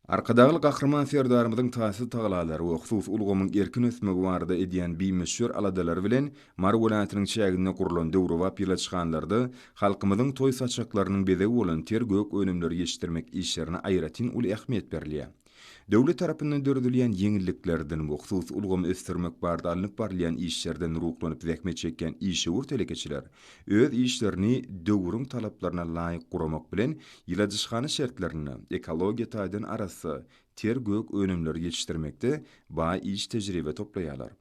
Arkadagly Gahryman Serdarymyzyň taýsyz tagallalary we hususy ulgamyň erkin ösmegi barada edýän bimöçber aladalary bilen Mary welaýatynyň çäginde gurlan döwrebap ýyladyşhanalarda halkymyzyň toý saçaklarynyň bezegi bolan ter gök önümleri ýetişdirmek işlerine aýratyn uly ähmiýet berilýär. Döwlet tarapyndan döredilýän ýeňilliklerden we hususy ulgamy ösdürmek barada alnyp barylýan işlerden ruhlanyp zähmet çekýän işewür telekeçiler öz işlerini döwrüň talaplaryna laýyk guramak bilen ýyladyşhana şertlerinde ekologiýa taýdan arassa ter gök önümleri ýetişdirmekde baý iş tejribe toplaýarlar.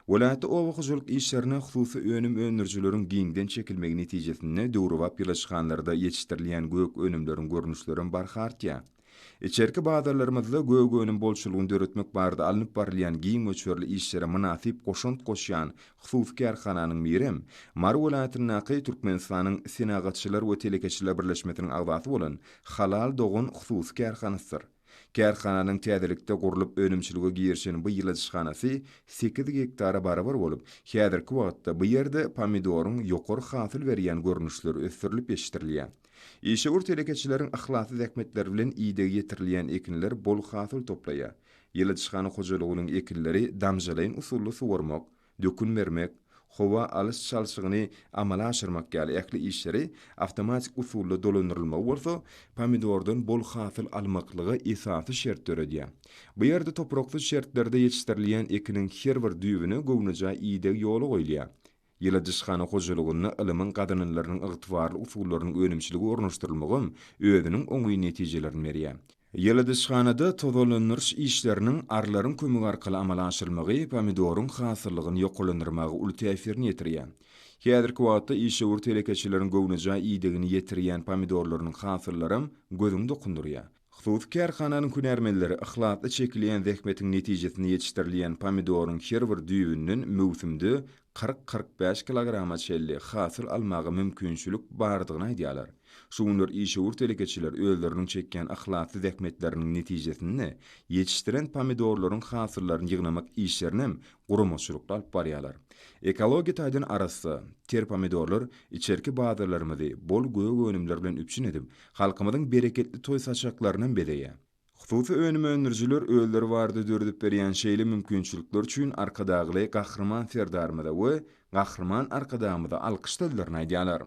Welaýatda oba hojalyk işlerine hususy önüm öndürijileriň giňden çekilmegi netijesinde döwrebap ýyladyşhanalarda ýetişdirilýän gök önümleriň görnüşlerem barha artýar. Içerki bazarlarymyzda gök önüm bolçulygyny döretmek barada alnyp barylýan giň möçberli işlere mynasyp goşant goşýan hususy kärhananyň birem Mary welaýatyndaky Türkmenistanyň Senagatçylar we telekeçiler birleşmesiniň agzasy bolan Halal dogan hususy kärhanasydyr. Kärhananyň täzelikde gurlup önümçilige girişen bu ýyladyşhanasy sekiz gektara barabar bolup, häzirki wagtda bu ýerde pomidoryň ýokary hasyl berýän görnüşleri ösdürilip ýetişdirilýär. Işewür telekeçileriň yhlasly zähmetleri bilen idegi ýetirilýän ekinler bol hasyl toplaýar. Ýyladyşhana hojalygynyň ekinleri damjalaýyn usulda suwarmak, dökün bermek, howa alyş-çalşygyny amala aşyrmak ýaly ähli işleri awtomatik usulda dolandyrylmagy bolsa, pomidordan bol hasyl almaklyga esasy şert döredýär. Bu ýerde topraksyz şertlerde ýetişdirilýän ekiniň her bir düýbüne göwnejaý ideg ýola goýulýar. Ýyladyşhana hojalygynda ylymyň gazananlarynyň ygtybarly usullarynyň önümçilige ornaşdyrylmagam özüniň oňyn netijelerini berýär. Ýyladyşhanada tozalandyryş işleriniň arylaryň kömegi arkaly amala aşyrylmagy pomidoryň hasyllygyny ýokarlandyrmaga uly täsirini ýetirýär. Häzirki wagtda işewür telekeçileriň göwnejaý idegini ýetirýän pomidorlarynyň hasyllaram gözüňi dokundyrýar. Hususy kärhananyň hünärmenleri yhlasly çekilýän zähmetiň netijesinde ýetişdirilýän pomidoryň her bir düýbünden möwsümde 40, 45 kilograma çenli hasyl almaga mümkinçilik bardygyny aýdýarlar. Şu günler işewür telekeçiler özleriniň çekýän yhlasly zähmetleriniň netijesinde ýetişdiren pomidorlaryň hasyllaryny ýygnamak işlerinem guramaçylykly alyp barýarlar. Ekologiýa taýdan arassa, ter pomidorlar içerki bazarlarymyzy bol gök önümler bilen üpjün edip, Halkymyzyň bereketli toý saçaklarynam bezeýär. Hususy önüm öndürijiler özleri barada döredip berýän şeýle mümkinçilikler üçin Arkadagly Gahryman Serdarymyza we Gahryman Arkadagymyza alkyş sözlerini aýdýarlar.